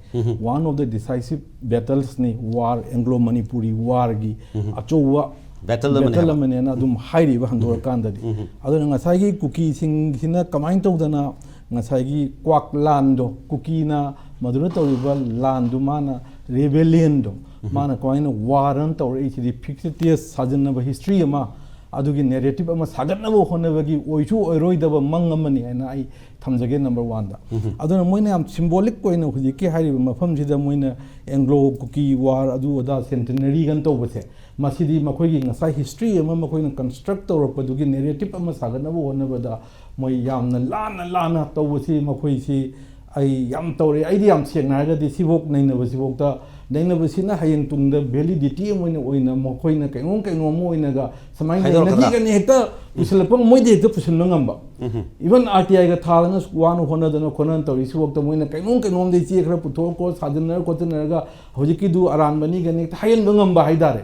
One of the decisive battlesꯅꯤ, ꯋꯥꯔ, ꯑꯦꯡꯒ꯭ꯂꯣ ꯃꯅꯤꯄꯨꯔꯤ ꯋꯥꯔꯒꯤ ꯑꯆꯧꯕ Battle ꯑꯃꯅꯦ battle ꯍꯥꯏꯕ꯫ ꯑꯃꯅꯦꯅ ꯑꯗꯨꯝ ꯍꯥꯏꯔꯤꯕ ꯍꯟꯗꯣꯔꯛꯀꯥꯟꯗꯗꯤ꯫ ꯑꯗꯨꯅ ꯉꯁꯥꯏꯒꯤ ꯀꯨꯀꯤꯁꯤꯡꯁꯤꯅ ꯀꯃꯥꯏꯅ ꯇꯧꯗꯅ ꯉꯁꯥꯏꯒꯤ ꯀ꯭ꯋꯥꯛ ꯂꯥꯟꯗꯣ, ꯀꯨꯀꯤꯅ ꯃꯗꯨꯗ ꯇꯧꯔꯤꯕ ꯂꯥꯟꯗꯨ ꯃꯥꯅ ꯔꯦꯕꯦꯂꯤꯌꯟꯗꯣ, ꯃꯥꯅ ꯀꯃꯥꯏꯅ ꯋꯥꯔ ꯑꯃ ꯇꯧꯔꯛꯏꯁꯤꯗꯤ ꯐꯤꯛꯁꯤꯇꯤꯌꯁ ꯁꯥꯖꯤꯟꯅꯕ ꯍꯤꯁꯇ꯭ꯔꯤ ꯑꯃ, ꯑꯗꯨꯒꯤ ꯅꯦꯔꯦꯇꯤꯞ ꯑꯃ ꯁꯥꯒꯠꯅꯕ ꯍꯣꯠꯅꯕꯒꯤ ꯑꯣꯏꯁꯨ ꯑꯣꯏꯔꯣꯏꯗꯕ ꯃꯪ ꯑꯃꯅꯤ ꯍꯥꯏꯅ ꯑꯩ ꯊꯝꯖꯒꯦ, ꯅꯝꯕꯔ ꯋꯥꯟꯗ꯫ ꯑꯗꯨꯅ ꯃꯣꯏꯅ ꯌꯥꯝ ꯁꯤꯝꯕꯣꯂꯤꯛ ꯑꯣꯏꯅ ꯍꯧꯖꯤꯛꯀꯤ ꯍꯥꯏꯔꯤꯕ ꯃꯐꯝꯁꯤꯗ ꯃꯣꯏꯅ ꯑꯦꯡꯒ꯭ꯂꯣ ꯀꯨꯀꯤ ꯋꯥꯔ ꯑꯗꯨ ꯑꯗꯥ ꯁꯦꯟꯇꯅꯔꯤꯒꯅ ꯇꯧꯕꯁꯦ, ꯃꯁꯤꯗꯤ ꯃꯈꯣꯏꯒꯤ ꯉꯁꯥꯏ ꯍꯤꯁꯇ꯭ꯔꯤ ꯑꯃ ꯃꯈꯣꯏꯅ ꯀꯟꯁꯇ꯭ꯔꯛ ꯇꯧꯔꯛꯄꯗꯨꯒꯤ ꯅꯦꯔꯦꯇꯤꯞ ꯑꯃ ꯁꯥꯒꯠꯅꯕ ꯍꯣꯠꯅꯕꯗ ꯃꯣꯏ ꯌꯥꯝꯅ ꯂꯥꯟꯅ ꯂꯥꯟꯅ ꯇꯧꯕꯁꯤ, ꯃꯈꯣꯏꯁꯤ ꯑꯩ ꯌꯥꯝ ꯇꯧꯔꯦ꯫ ꯑꯩꯗꯤ ꯌꯥꯝ ꯁꯦꯡꯅ ꯍꯥꯏꯔꯒꯗꯤ ꯁꯤꯐꯧ ꯅꯩꯅꯕꯁꯤꯐꯧꯗ, ꯅꯩꯅꯕꯁꯤꯅ ꯍꯌꯦꯡ ꯇꯨꯡꯗ ꯚꯦꯂꯤꯗꯤꯇꯤ ꯑꯃ ꯑꯣꯏꯅ, ꯑꯣꯏꯅ ꯃꯈꯣꯏꯅ ꯀꯩꯅꯣꯝ ꯀꯩꯅꯣꯝ ꯑꯃ ꯑꯣꯏꯅꯒ ꯁꯨꯃꯥꯏꯅ ꯍꯥꯏꯗꯣꯔꯛꯀꯗ꯭ꯔꯥ? ꯅꯩꯅꯈꯤꯒꯅꯤ, ꯍꯦꯛꯇ ꯄꯨꯁꯤꯜꯂꯛꯄ ꯃꯣꯏꯗꯤ ꯍꯦꯛꯇ ꯄꯨꯁꯤꯟꯕ ꯉꯝꯕ꯫ ꯏꯚꯟ ꯑꯥꯔ ꯇꯤ ꯑꯥꯏꯒ ꯊꯥꯗꯅ ꯋꯥꯅ ꯍꯣꯠꯅꯗꯅ ꯈꯣꯠꯅꯗꯅ ꯇꯧꯔꯤꯁꯤꯐꯧꯗ ꯃꯣꯏꯅ ꯀꯩꯅꯣꯝ ꯀꯩꯅꯣꯝꯗ ꯏꯆꯦ ꯈꯔ ꯄꯨꯊꯣꯛꯑ ꯈꯣꯠ ꯁꯥꯖꯤꯟꯅꯔ ꯈꯣꯠꯆꯤꯟꯅꯔꯒ ꯍꯧꯖꯤꯛꯀꯤꯗꯨ ꯑꯔꯥꯟꯕꯅꯤ ꯀꯥꯏꯅ ꯍꯦꯛꯇ ꯍꯥꯏꯍꯟꯕ ꯉꯝꯕ ꯍꯥꯏꯇꯥꯔꯦ꯫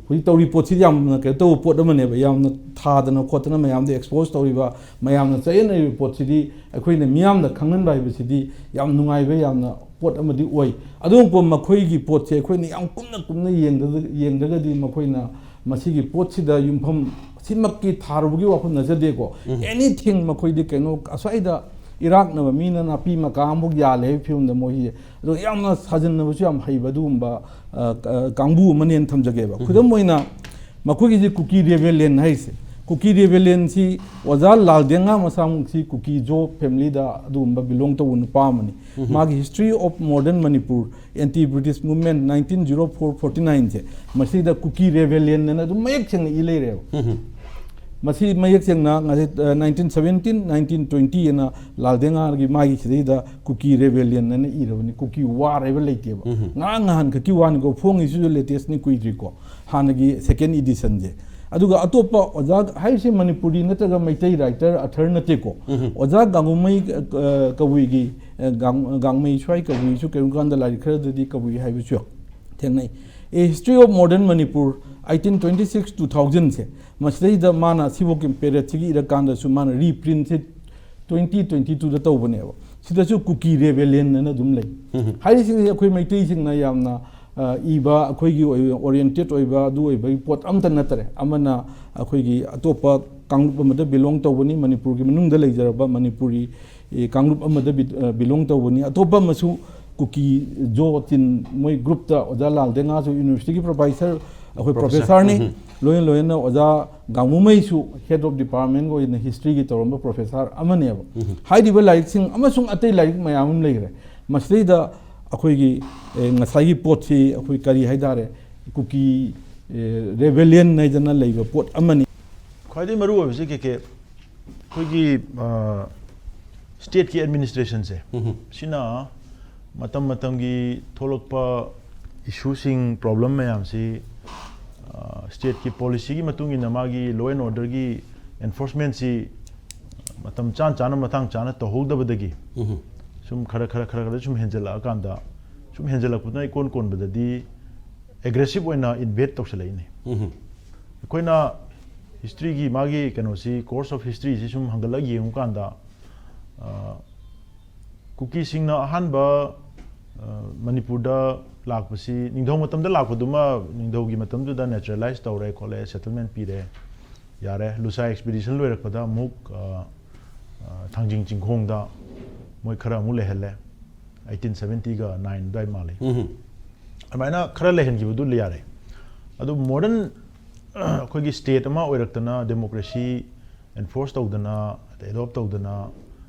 ꯍꯧꯖꯤꯛ ꯇꯧꯔꯤ ꯄꯣꯠꯁꯤꯗꯤ ꯌꯥꯝꯅ ꯀꯩꯅꯣ ꯇꯧꯕ ꯄꯣꯠ ꯑꯃꯅꯦꯕ, ꯌꯥꯝꯅ ꯊꯥꯗꯅ ꯈꯣꯠꯇꯅ ꯃꯌꯥꯝꯗ ꯑꯦꯛꯁꯄꯣꯖ ꯇꯧꯔꯤꯕ, ꯃꯌꯥꯝꯅ ꯆꯌꯦꯠꯅꯔꯤꯕ ꯄꯣꯠꯁꯤꯗꯤ ꯑꯩꯈꯣꯏꯅ ꯃꯤꯌꯥꯝꯗ ꯈꯪꯍꯟꯕ ꯍꯥꯏꯕꯁꯤꯗꯤ ꯌꯥꯝ ꯅꯨꯡꯉꯥꯏꯕ ꯌꯥꯝꯅ ꯄꯣꯠ ꯑꯃꯗꯤ ꯑꯣꯏ꯫ ꯑꯗꯨꯒꯨꯝꯕ ꯃꯈꯣꯏꯒꯤ ꯄꯣꯠꯁꯦ ꯑꯩꯈꯣꯏꯅ ꯌꯥꯝ ꯀꯨꯞꯅ ꯀꯨꯞꯅ ꯌꯦꯡꯗ-, ꯌꯦꯡꯗ꯭ꯔꯒꯗꯤ ꯃꯈꯣꯏꯅ ꯃꯁꯤꯒꯤ ꯄꯣꯠꯁꯤꯗ ꯌꯨꯝꯐꯝ ꯁꯤꯃꯛꯀꯤ ꯊꯥꯔꯨꯕꯒꯤ ꯋꯥꯐꯝ ꯅꯠꯆꯗꯦꯀꯣ꯫ ꯑꯦꯅꯤꯊꯤꯡ ꯃꯈꯣꯏꯗꯤ ꯀꯩꯅꯣ ꯑꯁ꯭ꯋꯥꯏꯗ ꯏꯔꯥꯛꯅꯕ ꯃꯤꯅ ꯅꯥꯄꯤ ꯃꯀꯥ ꯑꯃꯐꯥꯎ ꯌꯥꯜꯂꯦ ꯍꯥꯏꯕꯒꯤ ꯐꯤꯕꯝꯗ ꯃꯣꯏꯁꯦ, ꯑꯗꯣ ꯌꯥꯝꯅ ꯁꯥꯖꯤꯟꯅꯕꯁꯨ ꯌꯥꯝ ꯍꯩꯕ ꯑꯗꯨꯒꯨꯝꯕ, ꯑ, ꯑ, ꯀꯥꯡꯕꯨ ꯑꯃꯅꯦꯅ ꯊꯝꯖꯒꯦꯕ꯫ ꯈꯨꯗꯝ ꯑꯣꯏꯅ ꯃꯈꯣꯏꯒꯤꯁꯦ ꯀꯨꯀꯤ ꯔꯦꯕꯦꯂꯤꯌꯟ ꯍꯥꯏꯔꯤꯁꯦ꯫ ꯀꯨꯀꯤ ꯔꯦꯕꯦꯂꯤꯌꯟꯁꯤ ꯑꯣꯖꯥ ꯂꯥꯜꯗꯦꯉꯥ ꯃꯁꯥꯃꯛꯁꯤ ꯀꯨꯀꯤ ꯖꯣ ꯐꯦꯃꯤꯂꯤꯗ ꯑꯗꯨꯒꯨꯝꯕ ꯕꯤꯂꯣꯡ ꯇꯧꯕ ꯅꯨꯄꯥ ꯑꯃꯅꯤ꯫ ꯃꯥꯒꯤ History of Modern Manipur, Anti British Movement, nineteen zero four forty nine ꯁꯦ, ꯃꯁꯤꯗ ꯀꯨꯀꯤ ꯔꯦꯕꯦꯂꯤꯌꯟ ꯑꯅ ꯑꯗꯨꯝ ꯃꯌꯦꯛ ꯁꯦꯡꯅ ꯏ ꯂꯩꯔꯦꯕ꯫ ꯃꯁꯤ ꯃꯌꯦꯛ ꯁꯦꯡꯅ ꯉꯁꯤ, ꯑ, nineteen seventeen, nineteen twenty ꯑꯅ ꯂꯥꯜꯗꯦꯉꯥꯒꯤ ꯃꯥꯒꯤ ꯁꯤꯗꯩꯗ ꯀꯨꯀꯤ ꯔꯦꯕꯦꯂꯤꯌꯟ ꯑꯅ ꯏꯔꯕꯅꯤ꯫ ꯀꯨꯀꯤ ꯋꯥꯔ ꯍꯥꯏꯕ ꯂꯩꯇꯦꯕ꯫ ꯉꯔꯥꯡ ꯅꯍꯥꯟ ꯈꯛꯀꯤ ꯋꯥꯅꯤꯀꯣ, ꯐꯣꯡꯉꯤꯁꯤꯁꯨ latest ꯅꯤ, ꯀꯨꯏꯗ꯭ꯔꯤꯀꯣ, ꯍꯥꯟꯅꯒꯤ second edition ꯁꯦ꯫ ꯑꯗꯨꯒ ꯑꯇꯣꯞꯄ ꯑꯣꯖꯥ ꯍꯥꯏꯔꯤꯁꯦ ꯃꯅꯤꯄꯨꯔꯤ ꯅꯠꯇ꯭ꯔꯒ ꯃꯩꯇꯩ writer author ꯅꯠꯇꯦꯀꯣ꯫ ꯑꯣꯖꯥ ꯒꯥꯡꯉꯨꯃꯩ, ꯑ, ꯀꯕꯨꯏꯒꯤ, ꯑ, ꯒꯥꯡ-, ꯒꯥꯡꯃꯩ ꯁ꯭ꯋꯥꯏ ꯀꯕꯨꯏꯁꯨ ꯀꯔꯤꯒꯨꯝꯕ ꯀꯥꯟꯗ ꯂꯥꯏꯔꯤꯛ ꯈꯔꯗꯗꯤ ꯀꯕꯨꯏ ꯍꯥꯏꯕꯁꯨ ꯊꯦꯡꯅꯩ꯫ A History of Modern Manipur, eighteen twenty six two thousand ꯁꯦ, ꯃꯁꯤꯗꯩꯗ ꯃꯥꯅ ꯁꯤꯐꯧꯒꯤ period ꯁꯤꯒꯤ ꯏꯔꯀꯥꯟꯗꯁꯨ ꯃꯥꯅ reprint ꯁꯦ twenty twenty two ꯗ ꯇꯧꯕꯅꯦꯕ꯫ ꯁꯤꯗꯁꯨ ꯀꯨꯀꯤ ꯔꯦꯕꯦꯂꯤꯌꯟ ꯑꯅ ꯑꯗꯨꯝ ꯂꯩ꯫ ꯍꯥꯏꯔꯤꯁꯤꯡꯁꯦ ꯑꯩꯈꯣꯏ ꯃꯩꯇꯩꯁꯤꯡꯅ ꯌꯥꯝꯅ, ꯑ, ꯏꯕ, ꯑꯩꯈꯣꯏꯒꯤ ꯑꯣꯏꯕ, oriented ꯑꯣꯏꯕ, ꯑꯗꯨ ꯑꯣꯏꯕꯒꯤ ꯄꯣꯠ ꯑꯝꯇ ꯅꯠꯇꯔꯦ꯫ ꯑꯃꯅ ꯑꯩꯈꯣꯏꯒꯤ ꯑꯇꯣꯞꯄ ꯀꯥꯡꯂꯨꯞ ꯑꯃꯗ belong ꯇꯧꯕꯅꯤ, ꯃꯅꯤꯄꯨꯔꯒꯤ ꯃꯅꯨꯡꯗ ꯂꯩꯖꯔꯕ ꯃꯅꯤꯄꯨꯔꯤ, ꯑꯦ, ꯀꯥꯡꯂꯨꯞ ꯑꯃꯗ ꯕꯤ-, ꯑ, belong ꯇꯧꯕꯅꯤ꯫ ꯑꯇꯣꯞꯄ ꯑꯃꯁꯨ ꯀꯨꯀꯤ ꯖꯣ ꯇꯤꯟ ꯃꯣꯏ ꯒ꯭ꯔꯨꯞꯇ ꯑꯣꯖꯥ ꯂꯥꯜꯗꯦꯉꯥꯁꯨ ꯌꯨꯅꯤꯚꯔꯁꯤꯇꯤꯒꯤ ꯄ꯭ꯔꯣꯐꯦꯁꯔ, ꯑꯩꯈꯣꯏ Professor, ꯄ꯭ꯔꯣꯐꯦꯁꯔꯅꯤ꯫ ꯎꯝ꯫ ꯂꯣꯏꯅ ꯂꯣꯏꯅꯅ ꯑꯣꯖꯥ ꯒꯥꯡꯉꯨꯃꯩꯁꯨ ꯍꯦꯗ ꯑꯣꯐ ꯗꯤꯄꯥꯔꯠꯃꯦꯟꯒ ꯑꯣꯏꯅ ꯍꯤꯁꯇ꯭ꯔꯤꯒꯤ ꯇꯧꯔꯝꯕ ꯄ꯭ꯔꯣꯐꯦꯁꯔ ꯑꯃꯅꯦꯕ꯫ ꯍꯥꯏꯔꯤꯕ ꯂꯥꯏꯔꯤꯛꯁꯤꯡ ꯑꯃꯁꯨꯡ ꯑꯇꯩ ꯂꯥꯏꯔꯤꯛ ꯃꯌꯥꯝ ꯑꯃ ꯂꯩꯈ꯭ꯔꯦ꯫ ꯃꯁꯤꯗꯩꯗ ꯑꯩꯈꯣꯏꯒꯤ, ꯑꯦ, ꯉꯁꯥꯏꯒꯤ ꯄꯣꯠꯁꯤ ꯑꯩꯈꯣꯏ ꯀꯔꯤ ꯍꯥꯏꯇꯥꯔꯦ, ꯀꯨꯀꯤ, ꯑꯦ, ꯔꯦꯕꯦꯂꯤꯌꯟ ꯍꯥꯏꯗꯅ ꯂꯩꯕ ꯄꯣꯠ ꯑꯃꯅꯤ꯫ ꯈ꯭ꯋꯥꯏꯗꯒꯤ ꯃꯔꯨ ꯑꯣꯏꯕꯁꯤ ꯀꯦ ꯀꯦ ꯑꯩꯈꯣꯏꯒꯤ ꯁ꯭ꯇꯦꯠꯀꯤ ꯑꯦꯗꯃꯤꯅꯤꯁꯇ꯭ꯔꯦꯁꯟꯁꯦ, ꯁꯤꯅ ꯃꯇꯝ ꯃꯇꯝꯒꯤ ꯊꯣꯛꯂꯛꯄ ꯏꯁꯨꯁꯤꯡ, ꯄ꯭ꯔꯣꯕ꯭ꯂꯦꯝ ꯃꯌꯥꯝꯁꯤ ꯁ꯭ꯇꯦꯠꯀꯤ ꯄꯣꯂꯤꯁꯤꯒꯤ ꯃꯇꯨꯡ ꯏꯟꯅ ꯃꯥꯒꯤ ꯂꯣ ꯑꯦꯟ ꯑꯣꯔꯗꯔꯒꯤ ꯑꯦꯟꯐꯣꯔꯁꯃꯦꯟꯁꯤ ꯃꯇꯝ ꯆꯥꯅ ꯆꯥꯅ, ꯃꯇꯥꯡ ꯆꯥꯅ ꯇꯧꯍꯧꯗꯕꯗꯒꯤ ꯁꯨꯝ ꯈꯔ ꯈꯔ ꯈꯔ ꯈꯔ ꯁꯨꯝ ꯍꯦꯟꯖꯜꯂꯛꯑꯀꯥꯟꯗ, ꯁꯨꯝ ꯍꯦꯟꯖꯜꯂꯛꯄꯗꯨꯅ ꯏꯀꯣꯟ ꯀꯣꯟꯕꯗꯗꯤ ꯑꯦꯒ꯭ꯔꯦꯁꯤꯞ ꯑꯣꯏꯅ ꯏꯟꯚꯦꯗ ꯇꯧꯁꯜꯂꯛꯏꯅꯦ꯫ ꯑꯩꯈꯣꯏꯅ ꯍꯤꯁꯇ꯭ꯔꯤꯒꯤ ꯃꯥꯒꯤ ꯀꯩꯅꯣꯁꯤ, ꯀꯣꯔꯁ ꯑꯣꯐ ꯍꯤꯁꯇ꯭ꯔꯤꯁꯤ ꯁꯨꯝ ꯍꯪꯒꯠꯂꯒ ꯌꯦꯡꯉꯨꯀꯥꯟꯗ, ꯑ, ꯀꯨꯀꯤꯁꯤꯡꯅ ꯑꯍꯥꯟꯕ, ꯑ, ꯃꯅꯤꯄꯨꯔꯗ ꯂꯥꯛꯄꯁꯤ ꯅꯤꯡꯊꯧ ꯃꯇꯝꯗ ꯂꯥꯛꯄꯗꯨꯃ, ꯅꯤꯡꯊꯧꯒꯤ ꯃꯇꯝꯗꯨꯗ ꯅꯦꯆꯔꯦꯂꯥꯏꯁ ꯇꯧꯔꯦ ꯈꯣꯠꯂꯦ, ꯁꯦꯇꯜꯃꯦꯟ ꯄꯤꯔꯦ, ꯌꯥꯔꯦ꯫ ꯂꯨꯁꯥꯏ ꯑꯦꯛꯁꯄꯤꯗꯤꯁꯟ ꯂꯣꯏꯔꯛꯄꯗ ꯑꯃꯨꯛ, ꯑ, ꯑ, ꯊꯥꯡꯖꯤꯡ ꯆꯤꯡꯈꯣꯡꯗ ꯃꯣꯏ ꯈꯔ ꯑꯃꯨꯛ ꯂꯩꯍꯜꯂꯦ, ꯑꯩꯠꯇꯤꯟ ꯁꯕꯦꯟꯇꯤꯒ ꯅꯥꯏꯟ ꯑꯗꯨꯋꯥꯏ ꯃꯥꯜꯂꯤ꯫ ꯑꯗꯨꯃꯥꯏꯅ ꯈꯔ ꯂꯩꯍꯟꯈꯤꯕꯗꯨ ꯌꯥꯔꯦ꯫ ꯑꯗꯨ ꯃꯣꯗꯔꯟ ꯑꯩꯈꯣꯏꯒꯤ ꯁ꯭ꯇꯦꯠ ꯑꯃ ꯑꯣꯏꯔꯛꯇꯅ, ꯗꯦꯃꯣꯀ꯭ꯔꯦꯁꯤ ꯑꯦꯟꯐꯣꯔꯁ ꯇꯧꯗꯅ, ꯑꯗꯩ ꯑꯦꯗꯣꯞ ꯇꯧꯗꯅ,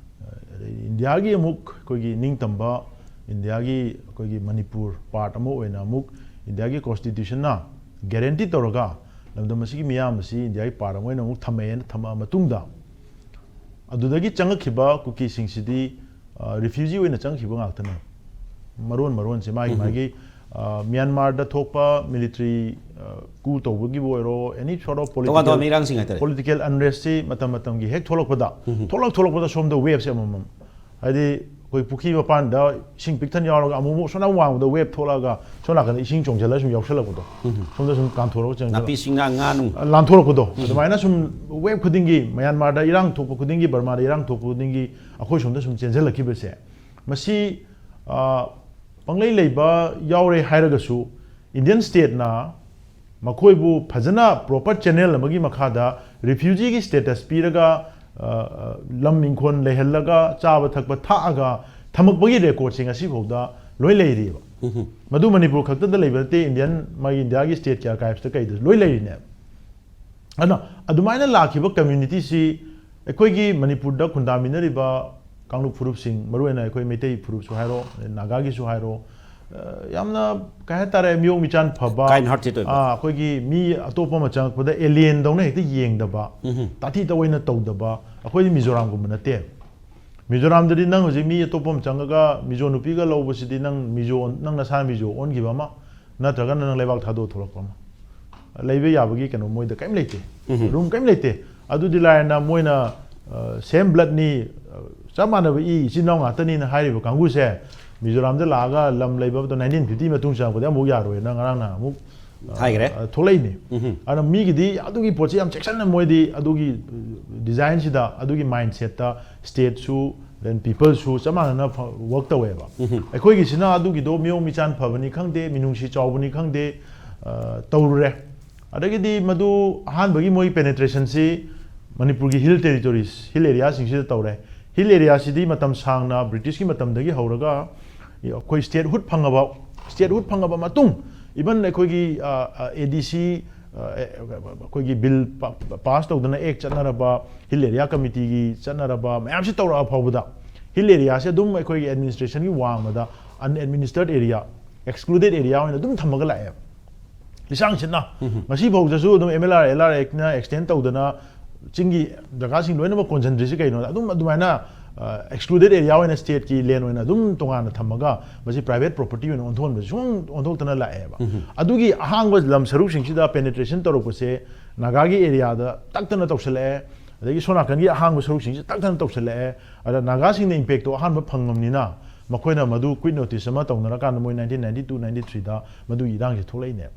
ꯑꯗꯩ ꯏꯟꯗꯤꯌꯥꯒꯤ ꯑꯃꯨꯛ ꯑꯩꯈꯣꯏꯒꯤ ꯅꯤꯡꯇꯝꯕ ꯏꯟꯗꯤꯌꯥꯒꯤ, ꯑꯩꯈꯣꯏꯒꯤ ꯃꯅꯤꯄꯨꯔ ꯄꯥꯔꯠ ꯑꯃ ꯑꯣꯏꯅ ꯑꯃꯨꯛ ꯏꯟꯗꯤꯌꯥꯒꯤ ꯀꯣꯟꯁꯇꯤꯇ꯭ꯌꯨꯁꯟꯅ ꯒꯦꯔꯦꯟꯇꯤ ꯇꯧꯔꯒ ꯂꯝꯗꯝ ꯑꯁꯤꯒꯤ ꯃꯤꯌꯥꯝ ꯑꯁꯤ ꯏꯟꯗꯤꯌꯥꯒꯤ ꯄꯥꯔꯠ ꯑꯃ ꯑꯣꯏꯅ ꯑꯃꯨꯛ ꯊꯝꯃꯛꯑꯦꯅ ꯊꯝꯃꯛꯑ ꯃꯇꯨꯡꯗ, ꯑꯗꯨꯗꯒꯤ ꯆꯪꯉꯛꯈꯤꯕ ꯀꯨꯀꯤꯁꯤꯡꯁꯤꯗꯤ, ꯑ, ꯔꯤꯐ꯭ꯌꯨꯖꯤ ꯑꯣꯏꯅ ꯆꯪꯉꯛꯈꯤꯕ ꯉꯥꯛꯇꯅꯦ꯫ ꯃꯔꯣꯟ ꯃꯔꯣꯟꯁꯦ ꯃꯥꯒꯤ ꯃꯥꯒꯤ, ꯑ, ꯃ꯭ꯌꯥꯟꯃꯥꯔꯗ ꯊꯣꯛꯄ ꯃꯤꯂꯤꯇ꯭ꯔꯤ, ꯑ, ꯀꯨ ꯇꯧꯕꯒꯤꯕꯨ ꯑꯣꯏꯔꯣ, any sort of ꯇꯣꯉꯥꯟ ꯇꯣꯉꯥꯟꯕ political, ꯏꯔꯥꯡꯁꯤꯡ ꯍꯥꯏꯇꯥꯔꯦ꯫ Political unrest ꯁꯤ ꯃꯇꯝ ꯃꯇꯝꯒꯤ ꯍꯦꯛ ꯊꯣꯛꯂꯛꯄꯗ, ꯊꯣꯛꯂꯛ ꯊꯣꯛꯂꯛꯄꯗ ꯁꯣꯝꯗ ꯋꯦꯞꯁꯦ ꯑꯃꯃꯝ, ꯍꯥꯏꯗꯤ ꯑꯩꯈꯣꯏ ꯄꯨꯈ꯭ꯔꯤ ꯃꯄꯥꯟꯗ ꯏꯁꯤꯡ ꯄꯤꯛ ꯊꯟ ꯌꯥꯎꯔꯒ ꯑꯃꯨꯛ ꯑꯃꯨꯛ ꯁꯣꯝ ꯅꯥꯀꯟ ꯋꯥꯡꯃꯗ ꯋꯦꯞ ꯊꯣꯛꯂꯛꯑꯒ ꯁꯣꯝ ꯅꯥꯀꯟꯗ ꯏꯁꯤꯡ ꯆꯣꯡꯁꯤꯜꯂꯒ ꯁꯨꯝ ꯌꯥꯎꯁꯜꯂꯛꯄꯗꯣ, ꯁꯣꯝꯗ ꯁꯨꯝ ꯀꯥꯟꯊꯣꯔꯛꯑꯒ ꯆꯪꯁꯤꯜꯂꯛꯄ꯫ ꯅꯥꯄꯤ ꯁꯤꯡꯅꯥ, ꯉꯥ ꯅꯨꯡ꯫ ꯂꯥꯟꯊꯣꯔꯛꯄꯗꯣ, ꯑꯗꯨꯃꯥꯏꯅ ꯁꯨꯝ ꯋꯦꯕ ꯈꯨꯗꯤꯡꯒꯤ, ꯃ꯭ꯌꯥꯟꯃꯥꯔꯗ ꯏꯔꯥꯡ ꯊꯣꯛꯄ ꯈꯨꯗꯤꯡꯒꯤ, ꯕꯔꯃꯥꯗ ꯏꯔꯥꯡ ꯊꯣꯛꯄ ꯈꯨꯗꯤꯡꯒꯤ ꯑꯩꯈꯣꯏ ꯁꯣꯝꯗ ꯁꯨꯝ ꯆꯦꯟꯁꯤꯜꯂꯛꯈꯤꯕꯁꯦ, ꯃꯁꯤ, ꯑ, ꯄꯪꯂꯩ ꯂꯩꯕ ꯌꯥꯎꯔꯦ ꯍꯥꯏꯔꯒꯁꯨ, ꯏꯟꯗꯤꯌꯟ ꯁ꯭ꯇꯦꯠꯅ ꯃꯈꯣꯏꯕꯨ ꯐꯖꯅ ꯄ꯭ꯔꯣꯄꯔ ꯆꯦꯅꯦꯜ ꯑꯃꯒꯤ ꯃꯈꯥꯗ ꯔꯤꯐ꯭ꯌꯨꯖꯤꯒꯤ ꯁ꯭ꯇꯦꯇꯁ ꯄꯤꯔꯒ, ꯑ, ꯑ, ꯂꯝ ꯏꯪꯈꯣꯜ ꯂꯩꯍꯜꯂꯒ, ꯆꯥꯕ ꯊꯛꯄ ꯊꯥꯛꯑꯒ ꯊꯝꯃꯛꯄꯒꯤ ꯔꯦꯀꯣꯔꯠꯁꯦ ꯉꯁꯤꯐꯥꯎꯗ ꯂꯣꯏ ꯂꯩꯔꯤꯕ꯫ ꯃꯗꯨ ꯃꯅꯤꯄꯨꯔ ꯈꯛꯇꯗ ꯂꯩꯕ ꯅꯠꯇꯦ, ꯏꯟꯗꯤꯌꯟ ꯃꯥꯒꯤ ꯏꯟꯗꯤꯌꯥꯒꯤ ꯁ꯭ꯇꯦꯠꯀꯤ ꯑꯥꯔꯀꯥꯏꯚꯁꯇ ꯀꯩꯗꯁꯨ ꯂꯣꯏ ꯂꯩꯔꯤꯅꯦꯕ꯫ ꯑꯗꯨꯅ ꯑꯗꯨꯃꯥꯏꯅ ꯂꯥꯛꯈꯤꯕ ꯀꯝꯃ꯭ꯌꯨꯅꯤꯇꯤꯁꯤ ꯑꯩꯈꯣꯏꯒꯤ ꯃꯅꯤꯄꯨꯔꯗ ꯈꯨꯟꯗꯥꯃꯤꯟꯅꯔꯤꯕ ꯀꯥꯡꯂꯨꯞ ꯐꯨꯔꯨꯞꯁꯤꯡ, ꯃꯔꯨꯑꯣꯏꯅ ꯑꯩꯈꯣꯏ ꯃꯩꯇꯩ ꯐꯨꯔꯨꯞꯁꯨ ꯍꯥꯏꯔꯣ, ꯅꯥꯒꯥꯒꯤꯁꯨ ꯍꯥꯏꯔꯣ, ꯑ, ꯌꯥꯝꯅ ꯀꯩ ꯍꯥꯏꯇꯥꯔꯦ, ꯃꯤꯑꯣꯡ ꯃꯤꯆꯥꯟ ꯐꯕ, Kind hearted ꯑꯣꯏꯕ꯫ ꯑ, ꯑꯩꯈꯣꯏꯒꯤ ꯃꯤ ꯑꯇꯣꯞꯄ ꯑꯃ ꯆꯪꯉꯛꯄꯗ ꯑꯦꯂꯤꯌꯟꯗꯧꯅ ꯍꯦꯛꯇ ꯌꯦꯡꯗꯕ, ꯇꯥꯊꯤ ꯇꯑꯣꯏꯅ ꯇꯧꯗꯕ, ꯑꯩꯈꯣꯏꯗꯤ ꯃꯤꯖꯣꯔꯥꯝꯒꯨꯝꯕ ꯅꯠꯇꯦ꯫ ꯃꯤꯖꯣꯔꯥꯝꯗꯗꯤ ꯅꯪ ꯍꯧꯖꯤꯛ ꯃꯤ ꯑꯇꯣꯞꯄ ꯑꯃ ꯆꯪꯉꯒ ꯃꯤꯖꯣ ꯅꯨꯄꯤꯒ ꯂꯧꯕꯁꯤꯗꯤ ꯅꯪ ꯃꯤꯖꯣ, ꯅꯪ ꯅꯁꯥ ꯃꯤꯖꯣ ꯑꯣꯟꯈꯤꯕ ꯑꯃ, ꯅꯠꯇ꯭ꯔꯒꯅ ꯅꯪ ꯂꯩꯕꯥꯛ ꯊꯥꯗꯣꯛꯑ ꯊꯣꯛꯂꯛꯄ ꯑꯃ꯫ ꯂꯩꯕ ꯌꯥꯕꯒꯤ ꯀꯩꯅꯣ ꯃꯣꯏꯗ ꯀꯔꯤꯝ ꯂꯩꯇꯦ꯫ ꯔꯨꯝ ꯀꯔꯤꯝ ꯂꯩꯇꯦ꯫ ꯑꯗꯨꯗꯤ ꯂꯥꯏꯔꯅ ꯃꯣꯏꯅ, ꯑ, same bloodꯅꯤ, ꯑ, ꯆꯞ ꯃꯥꯟꯅꯕ ꯏ, ꯏꯆꯤꯟ ꯏꯅꯥꯎ ꯉꯥꯛꯇꯅꯤꯅ ꯍꯥꯏꯔꯤꯕ ꯀꯥꯡꯕꯨꯁꯦ ꯃꯤꯖꯣꯔꯥꯝꯗ ꯂꯥꯛꯑꯒ ꯂꯝ ꯂꯩꯕ nineteen fifty ꯃꯇꯨꯡ ꯆꯪꯉꯛꯄꯗꯤ ꯑꯃꯨꯛ ꯌꯥꯔꯣꯏꯅ ꯉꯔꯥꯡ ꯅꯍꯥꯟ ꯑꯃꯨꯛ, ꯑ, ꯍꯥꯏꯈ꯭ꯔꯦ꯫ ꯑ, ꯊꯣꯛꯂꯛꯏꯅꯤ꯫ ꯑꯗꯨꯅ ꯃꯤꯒꯤꯗꯤ ꯑꯗꯨꯒꯤ ꯄꯣꯠꯁꯤ ꯌꯥꯝ ꯆꯦꯛꯁꯤꯟꯅ ꯃꯣꯏꯗꯤ ꯑꯗꯨꯒꯤ designꯁꯤꯗ, ꯑꯗꯨꯒꯤ mindsetꯇ stateꯁꯨ, then peopleꯁꯨ ꯆꯞ ꯃꯥꯟꯅꯅ ꯐ-, work ꯇꯧꯋꯦꯕ꯫ ꯑꯩꯈꯣꯏꯒꯤꯁꯤꯅ ꯑꯗꯨꯒꯤꯗꯣ ꯃꯤꯑꯣꯡ ꯃꯤꯆꯥꯟ ꯐꯕꯅꯤ ꯈꯪꯗꯦ, ꯃꯤꯅꯨꯡꯁꯤ ꯆꯥꯎꯕꯅꯤ ꯈꯪꯗꯦ, ꯑ, ꯇꯧꯔꯨꯔꯦ꯫ ꯑꯗꯒꯤꯗꯤ ꯃꯗꯨ ꯑꯍꯥꯟꯕꯒꯤ ꯃꯣꯏ penetrationꯁꯤ ꯃꯅꯤꯄꯨꯔꯒꯤ hill territories, hill areaꯁꯤꯡꯁꯤꯗ ꯇꯧꯔꯦ꯫ Hill areaꯁꯤꯗꯤ ꯃꯇꯝ ꯁꯥꯡꯅ Britishꯀꯤ ꯃꯇꯝꯗꯒꯤ ꯍꯧꯔꯒ ꯑꯩꯈꯣꯏ statehood ꯐꯪꯉꯕ, statehood ꯐꯪꯉꯕ ꯃꯇꯨꯡ, even ꯑꯩꯈꯣꯏꯒꯤ, ꯑ, ꯑ, ADC, ꯑ, ꯑ, ꯑꯩꯈꯣꯏꯒꯤ bill pa-, pass ꯇꯧꯗꯅ act ꯆꯠꯅꯔꯕ, hill area committeeꯒꯤ ꯆꯠꯅꯔꯕ ꯃꯌꯥꯝꯁꯤ ꯇꯧꯔꯛꯑ ꯐꯥꯎꯕꯗ hill areaꯁꯦ ꯑꯗꯨꯝ ꯑꯩꯈꯣꯏꯒꯤ administrationꯒꯤ ꯋꯥꯡꯃꯗ unadministered area, excluded area ꯑꯣꯏꯅ ꯑꯗꯨꯝ ꯊꯝꯃꯒ ꯂꯥꯛꯑꯦꯕ꯫ ꯂꯤꯁꯥꯡ ꯁꯤꯠꯅ ꯉꯁꯤ ꯐꯥꯎꯗꯁꯨ ꯑꯗꯨꯝ MLR, LR Actꯅ extend ꯇꯧꯗꯅ ꯆꯤꯡꯒꯤ ꯖꯒꯥꯁꯤꯡ ꯂꯣꯏꯅꯃꯛ ꯀꯣꯟꯁꯤꯟꯗ꯭ꯔꯤꯁꯤ ꯀꯩꯅꯣꯗ, ꯑꯗꯨꯝ ꯑꯗꯨꯃꯥꯏꯅ, ꯑ, excluded area ꯑꯣꯏꯅ stateꯀꯤ land ꯑꯣꯏꯅ ꯑꯗꯨꯝ ꯇꯣꯉꯥꯟꯅ ꯊꯝꯃꯒ ꯃꯁꯤ private property ꯑꯣꯏꯅ ꯑꯣꯟꯊꯣꯛꯍꯟꯕꯁꯤ ꯁꯨꯝ ꯑꯣꯟꯊꯣꯛꯇꯅ ꯂꯥꯛꯑꯦꯕ꯫ ꯑꯗꯨꯒꯤ ꯑꯍꯥꯡꯕ ꯂꯝ ꯁꯔꯨꯛꯁꯤꯡꯁꯤꯗ penetration ꯇꯧꯔꯛꯄꯁꯦ ꯅꯥꯒꯥꯒꯤ areaꯗ ꯇꯛꯇꯅ ꯇꯧꯁꯜꯂꯛꯑꯦ, ꯑꯗꯒꯤ ꯁꯣꯝ ꯅꯥꯀꯟꯒꯤ ꯑꯍꯥꯡꯕ ꯁꯔꯨꯛꯁꯤꯡꯁꯤ ꯇꯛꯇꯅ ꯇꯧꯁꯜꯂꯛꯑꯦ꯫ ꯑꯗ ꯅꯥꯒꯥꯁꯤꯡꯅ impactꯇꯣ ꯑꯍꯥꯟꯕ ꯐꯪꯉꯕꯅꯤꯅ ꯃꯈꯣꯏꯅ ꯃꯗꯨ quit notice ꯑꯃ ꯇꯧꯅꯔꯀꯥꯟꯗ ꯃꯣꯏ nineteen ninety two ninety threeꯗ ꯃꯗꯨꯒꯤ ꯏꯔꯥꯡꯁꯦ ꯊꯣꯛꯂꯛꯏꯅꯦꯕ꯫